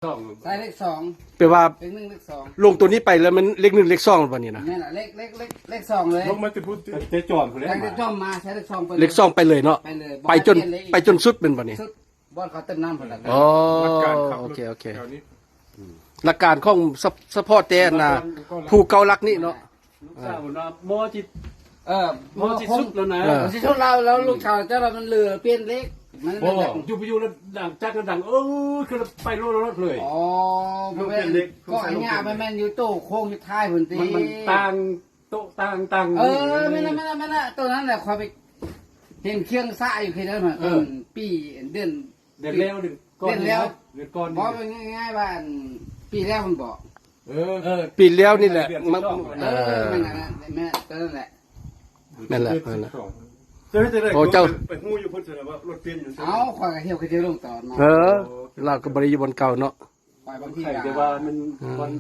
ສອງ ໃສ່ເລກສອງ ແປວ່າ ເລກໜຶ່ງເລກສອງ ລົງໂຕນີ້ໄປແລ້ວມັນເລກໜຶ່ງເລກສອງແບບນີ້ນະ? ແມ່ນລະ ເລກ ເລກ ເລກ ເລກສອງເລີຍ ລົງມາແຕ່ພຸ້ນ ແຕ່ຈອມພຸ້ນແຫຼະ ແຕ່ຈອມມາໃສ່ເລກສອງໄປເລີຍ ເລກສອງໄປເລີຍເນາະ ໄປເລີຍ ໄປຈົນ ບໍ່ໃຫ້ປ່ຽນເລີຍອີກ ໄປຈົນສຸດແມ່ນບໍ່ນີ້? ສຸດ ບ່ອນເຂົາເຕີມນ້ຳພຸ້ນລະ ອໍ ໂອເຄ ໂອເຄ ອືມ ຫຼັກການຂອງສະ ສະເພາະແຕ່ອັນນ່າ ຜູ້ເກົ່າຫຼັກນີ້ເນາະ ລູກສາວນະ ໝໍຊິ ເອີ ໝໍຊິສຸດແລ້ວນະ ເອີ ຊິສຸດແລ້ວ ແລ້ວລູກສາວເຈົ້າລະມັນເຫຼືອປ່ຽນເລກ ມັນ ບໍ່ ຢູ່ໄປຢູ່ແລ້ວດັງຈັກດັງ ເອີ ຄືໄປໂລດໂລດເລີຍ ອໍ ເພາະວ່າ ກໍອັນຍາມັນແມ່ນຢູ່ໂຕໂຄ້ງສຸດທ້າຍພຸ້ນຕິ ມັນ ມັນຕ່າງໂຕະຕ່າງ ຕ່າງ ເອີ ແມ່ນລະ ແມ່ນລະ ແມ່ນລະ ໂຕນັ້ນແຫຼະ ຂ້ອຍໄປເຫັນຄຽງສະຢູ່ຄືເດີ ເອີ ປີ ເດືອນ ເດືອນແລ້ວ ເດືອນກ່ອນ ເດືອນແລ້ວ ເດືອນກ່ອນ ບໍ່ ເວົ້າງ່າຍໆວ່າ ອັນ ປີແລ້ວພຸ້ນບໍ ເອີ ເອີ ປີແລ້ວນີ້ແຫຼະ ເດືອນສິບສອງ ເອີ ເອີ ແມ່ນລະ ແມ່ນ ໂຕນັ້ນແຫຼະ ແມ່ນລະ ແມ່ນລະ ເຈົ້າເຮັດຈັ່ງໃດ ໂອ້ ເຈົ້າ ໄປ ໄປຮູ້ຢູ່ພຸ້ນຊັ້ນວ່າລົດປ່ຽນຢູ່ ເອົ້າ ຂ້ອຍກໍເຮັດຄືເຈົ້າລົງຕອນເນາະ ເອີ ລາວກໍບໍ່ໄດ້ຢູ່ບ່ອນເກົ່າເນາະ ຂ້ອຍບາງທີ ແຕ່ວ່າມັນ ອືມ ມັນ